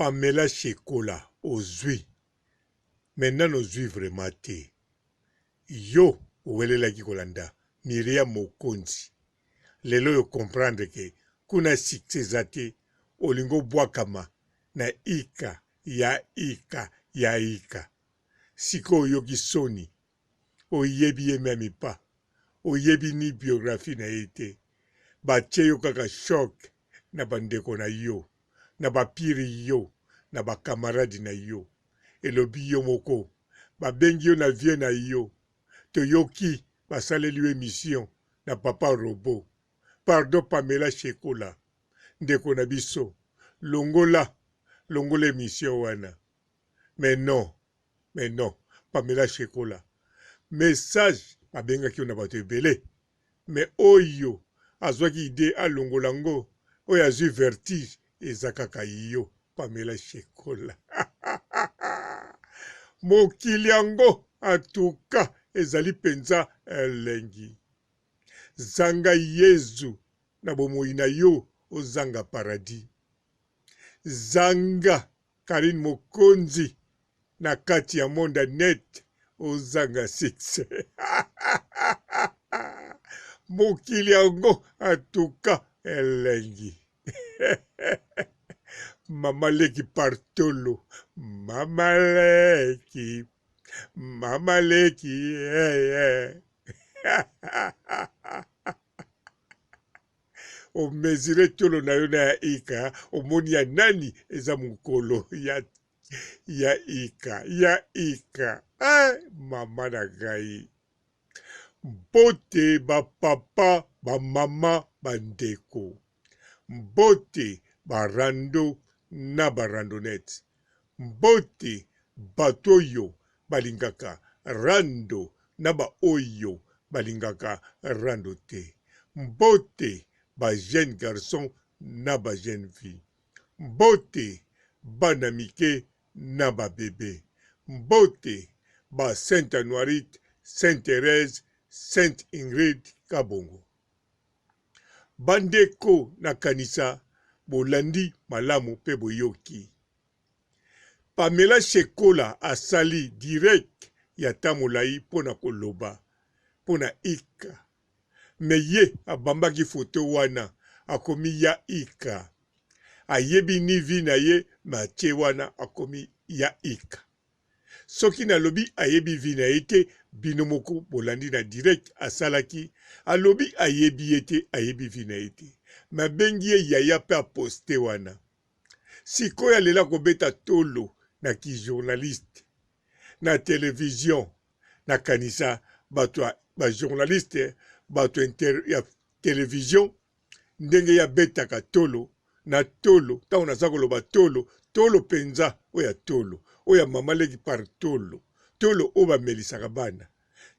Pamela Shekola ozui mais nanu ozui vraiment te yo owelelaki kolanda Miriam Mokonzi lelo oyo comprendre que kuna succès eza te olingi obwakama na ika ya ika ya ika sikoyo oyoki soni oyebi ye meme pas oyebi ni biographie na ye te batie yo kaka choc na ba ndeko na yo na ba pire yo na ba camarade na yo elobi yo moko babengi yo na vie na yo toyoki basaleli yo emission na papa robot pardon Pamela shekola ndeko na biso longola longola emission wana mais non mais non Pamela shekola message babengaki yo na bato ebele Mais oyo azwaki idee alongola ngo oyo azwi vertige eza kaka yo Pamela Shekola mokili yango en tout cas ezali penza elengi zanga Yezu na bomoyi na yo ozanga paradis zanga Carine Mokonzi na kati ya monde ya net ozanga succès mokili yango atuka elengi mama leki partolo mama leki mama leki hey, hey. O mesure tolo na yo na ya Ika omoni ya nani eza mukolo ya ya Ika ya Ika eh mama na ngai mbote ba papa ba mama ba ndeko mbote ba rando na ba randonnette mbote bato oyo balingaka rando na ba oyo balingaka rando te. Mbote ba jeunes garçons na ba jeunes filles. Mbote bana mike na ba bebe. Mbote ba Sainte Anuarite, Sainte Therèse, Sainte Ingrid Kabongo. Bandeko nakanisa bolandi malamu pe boyoki. Pamela Shekola asali direct ya temps molayi pona koloba pona Ika mais ye abambaki photo wana akomi ya Ika ayebi ni vie na ye mais atie wana akomi ya Ika soki nalobi ayebi vie na ye te bino moko bolandi na direct asalaki alobi ayebi ye te ayebi vie na ye te mais abengi ye yaya pe a poste wana Sikoyo alela kobeta tolo na ki journaliste na television na kanisa bato ya ba journaliste bato ya television ndenge ye abetaka tolo na tolo tango naza koloba tolo tolo penza oyo ya tolo oyo ya mama leki par tolo tolo oyo bamelisaka bana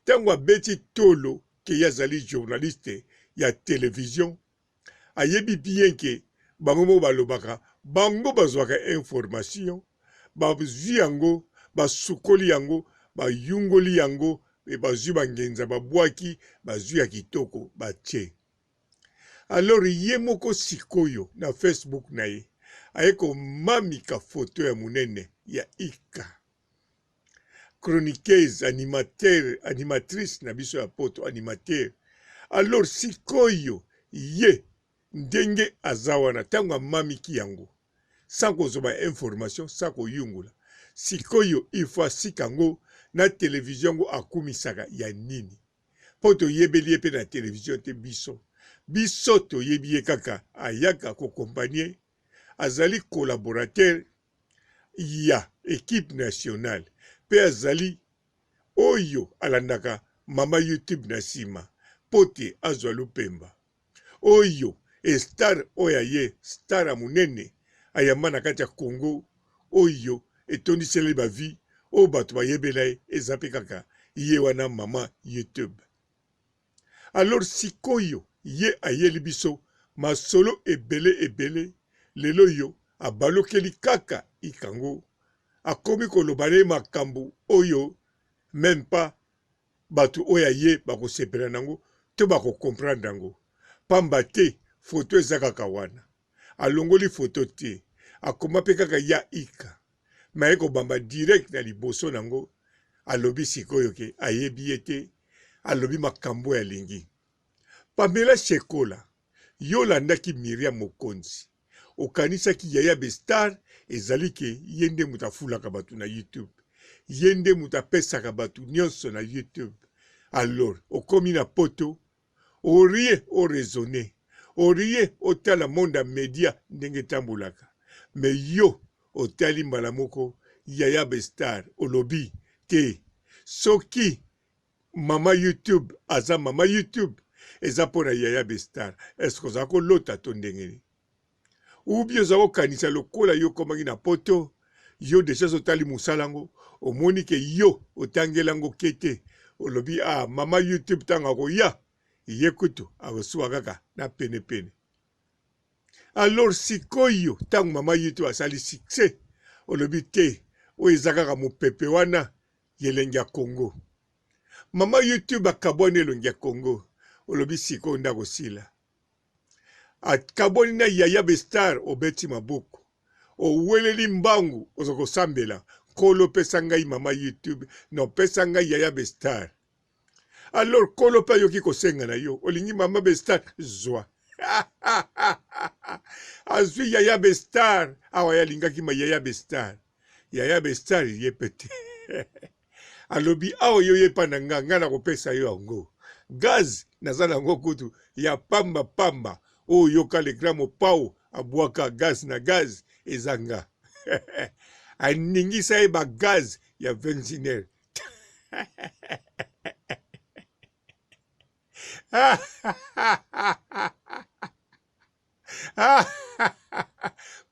tango abeti tolo ke ye azali journaliste ya television ayebi bien ke bango moko balobaka bango bazwaka information bazwi yango basukoli yango bayungoli yango e bazwi bangenza babwaki bazwi ya kitoko batie alors ye moko sikoyo na facebook na ye aye komamika foto ya monene ya ika chroniqueuse animateur animatrice na biso ya poto animateur alors sikoyo ye ndenge aza wana ntango amamiki yango sans kozwa ba information sans koyungula sikoyo il faut asika yango na television yango akumisaka ya nini mpo toyebeli ye mpe na television te biso biso toyebi ye kaka ayaka kokompanie azali collaborateur ya equipe nationale pe azali oyo alandaka mama youtube na sima po te azwa lupemba oyo e star oyo aye star ya munene ayamba na kati ya Congo oyo etondisela ye ba vie oyo batu bayebela ye eza pe kaka ye wana mama youtube. Alors sikoyo ye ayeli biso masolo ebele ebele lelo oyo abalukeli kaka Ikango akomi koloba naye makambu oyo meme pas batu oyo ya ye bakosepela nango to bako comprendre yango pamba te photo eza kaka wana alongoli photo te. Akoma mpe kaka ya Ika. Mais aye kobamba direct na liboso nango, alobi sikoyo ke ayebi ye te, alobi makambo oyo alingi. Pamela Shekola, yo olandaki Miriam Mokonzi, okanisaki Yaya Bestar ezali ke ye nde moto afulaka bato na YouTube, ye nde moto apesaka bato nionso na YouTube, alors okomi na poto au rien o raisonner, au rien otala monde ya media ndenge etambolaka, mais yo otali mbala moko Yaya Bestar olobi te soki Maman YouTube aza maman YouTube eza pona yaya Bestar est ce que oza kolota to ndenge nini? Ou bien oza kokanisa lokola yo okomaki na poto yo dejà ozotali musala ngo omoni ke yo otangela ngo kete olobi ah maman YouTube tango akoya ye kutu akosuka kaka na pene pene. Alors sikoyo tango maman YouTube asali succès olobi te oyo eza kaka mupepe wana ya elengi ya Congo. Maman YouTube akabwani elongi ya Congo olobi sikoyo nde akosila. Akabwani na yaya Bestar obeti maboko. Oweleli mbangu oza kosambela nkolo pesa ngai maman YouTube non pesa ngai yaya Bestar. Alors kolo pe ayoki kosenga na yo olingi mama Bestar zwa. Azwi yaya Bestar awa ye alingaki ma yaya Bestar. Yaya Bestar ye pe te. Alobi awa yo ye pa na nga nga nakopesa yo yango. Gaz naza na yango kutu ya pamba pamba oyo yoka le grand mopao abwaka gaz na gaz eza nga. Aningisa ye ba gaz ya 21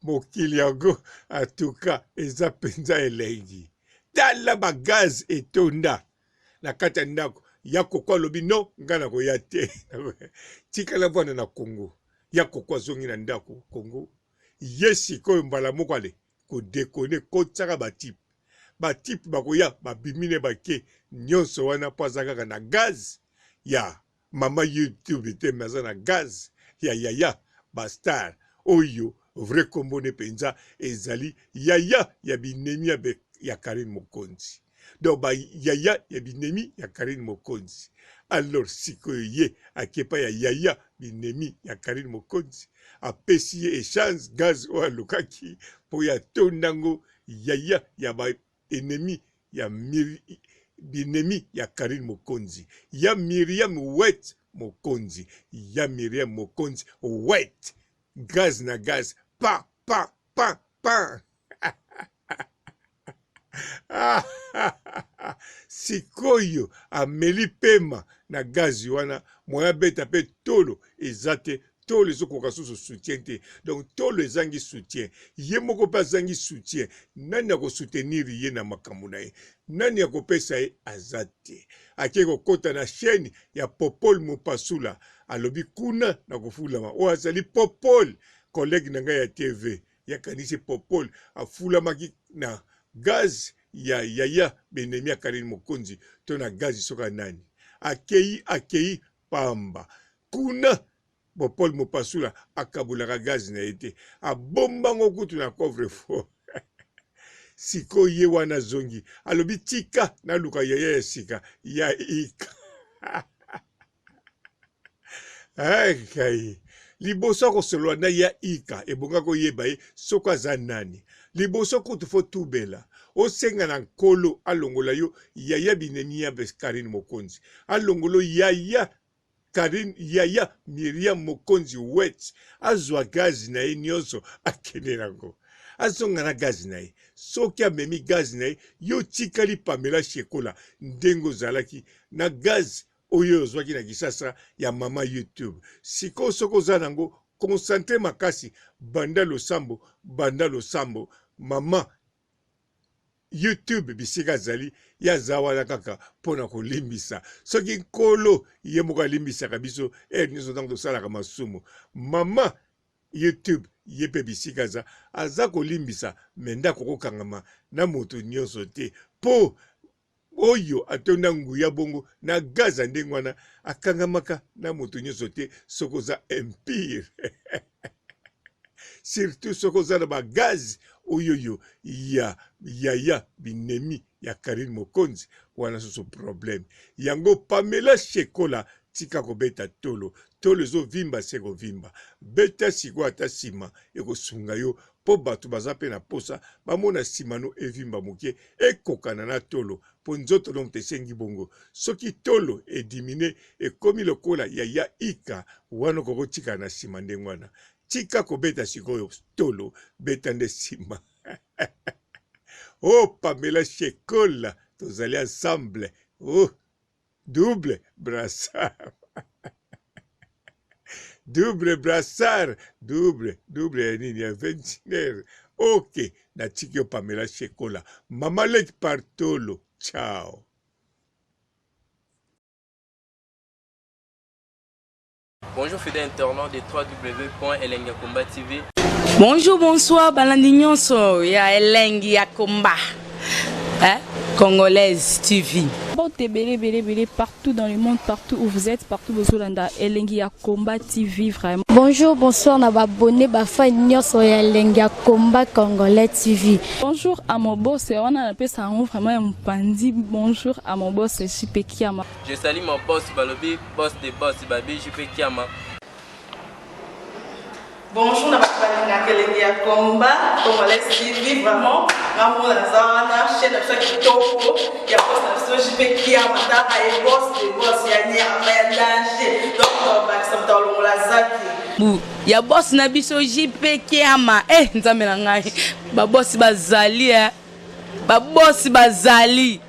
Mokili yango atuka eza mpenza elengi. Tala ba gaz etonda na kati ya ndako. Ya koko alobi no nga nakoya te. Tikala vanda na Congo. Ya koko azongi na ndako Congo. Ye sikoyo mbala moko ale ko deconner kotiaka ba type ba type bakoya babimi ne bake nionso wana po aza kaka na gaz ya mama youtube te mais aza na gaz ya yaya ba star oyo vrai kombo ne penza ezali yaya ya binemi ya, ya Carine Mokonzi donc ba yaya ya binemi ya Carine Mokonzi alors sikoyo ye akepa ya yaya binemi ya Carine Mokonzi apesi ye echange gaz oyo alukaki mpo ya tonda ngo yaya ya ba enemi ya miri, binemi ya Carine Mokonzi ya Miriam Wet Mokonzi ya Miriam Mokonzi Wet gaz na gaz pa pa pa pa Sikoyo ameli pema na gazi wana moyen abeta pe tolo eza te tolo ezokoka susu soutien te donc tolo ezangi soutien ye moko pe azangi soutien nani ako soutenir ye na makambo na ye nani akopesa ye aza te ake kokota na chaine ya popol mupasula alobi kuna na kofulama oyo azali popol collègue na ngai ya TV Yakanisi Popol afulamaki na gaz ya yaya benemi ya Carine Mokonzi to na gaz soka nani. Akeyi akeyi pamba. Kuna Popol Mopasula akabolaka gaz na ye te. Abomba ngo kutu na coffre fort. Sikoyo ye wana azongi alobi tika naluka yaya ya sika ya ika. Ngai liboso ya kosolola na ya ika ebongaki oyeba ye soki aza nani liboso kutu fo tubela osenga na nkolo alongola yo yaya binemi ya Carine Mokonzi alongolo yaya Carine yaya Miriam Mokonzi wet azwa gaz na ye nionso akende nango azonga na gaz na ye soki amemi gaz na ye yo otikali Pamela Shekola ndenge ozalaki na gaz oyo ozwaki na Kisasa ya mama YouTube sikoyo soki oza nango concentre makasi banda losambo banda losambo mama YouTube bisika azali ye aza wana kaka mpo na kolimbisa soki nkolo ye moko alimbisaka biso heure nyonso ntango tosalaka masumu mama YouTube ye mpe bisika aza aza kolimbisa me ndako kokangama na moto nyonso te mpo Oyo atonda nguya bongo na gaz ya ndenge wana akangamaka na moto nyonso te soki oza impire. Surtout soki oza na ba gaz oyoyo ya yaya binemi ya Carine Mokonzi wana susu problème. Yango Pamela Shekola tika kobeta tolo, tolo ezovimba se kovimba. Beta sikoyo ata sima ekosunga yo po bato baza pe na posa bamona sima no evimba moke ekokana na tolo po nzoto no moto esengi bongo. Soki tolo e diminuer ekomi lokola ya ya Ika wana okoki kotikala na sima ndenge wana. Tika kobeta sikoyo tolo beta nde sima. Oh Pamela Shekola tozali ensemble oh double brassard double brassard double double ya nini ya 21 ok natiki yo Pamela Shekola mama leki partolo ciao. Bonjour fidèle internaute de www.elengiyakomba TV. Bonjour, bonsoir, balandi nyonso ya elengi ya komba. Hein? Congolaise TV. Mbote ebele ebele ebele partout dans le monde partout où vous êtes partout bozolanda elengi ya combat TV vraiment. Bonjour, bonsoir na ba abonné ba fan nyonso ya elengi ya combat congolais TV. Bonjour à mon boss wana napesa yango vraiment ya mopanzi bonjour à mon boss JP Kiama. Je salue mon boss balobi boss de boss babi JP Kiama. Bonjour na bato balingaka elengi ya combat congolais TV vraiment nga moko naza wana chaîne na biso ya kitoko ya boss na biso JP Kiama tala ye boss de boss ya nyama ya danger donc tobakisa moto alongola zaki Bu ya boss na biso JP Kiama eh nzambe na ngai ba boss bazali eh ba boss bazali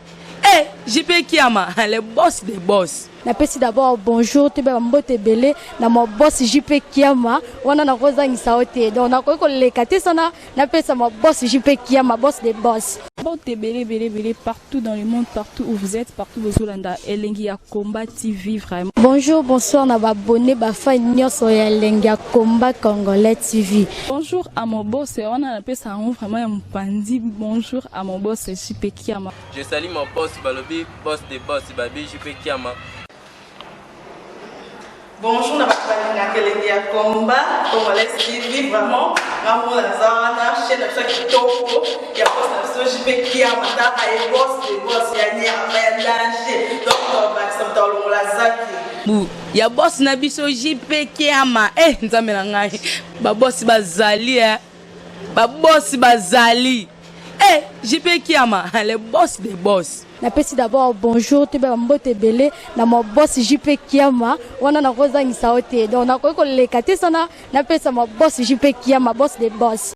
eh JP Kiama le boss des boss. Napesi d'abord bonjour toyeba ba mbote ebele na ma boss JP Kiama wana nakozangisa yo te donc nakoki koleka te sana napesa ma boss JP Kiama boss de boss. Mbote ebele ebele ebele partout dans le monde partout où vous êtes partout bozolanda elengi ya combat TV vraiment. Bonjour bonsoir na ba abonne ba fan nionso ya elengi ya combat congolais TV. Bonjour à mon boss wana napesa yango vraiment ya mopanzi bonjour à mon boss JP Kiama. Je salue mon boss balobi boss de boss babi JP Kiama. Bonjour na bato balingaka elengi ya combat congolais TV vraiment nga moko naza wana chaîne na biso ya kitoko ya boss na biso JP Kiama tala ye boss de boss ya nyama ya danger donc tobakisa moto alongola zaki Bu ya boss na biso JP Kiama eh nzambe na ngai ba boss bazali eh ba boss bazali eh JP Kiama le boss des boss. Napesi d'abord bonjour toyeba ba mbote ebele na ma boss JP Kiama wana nakozangisa yo te donc nakoki koleka te sana napesa ma boss JP Kiama boss des boss.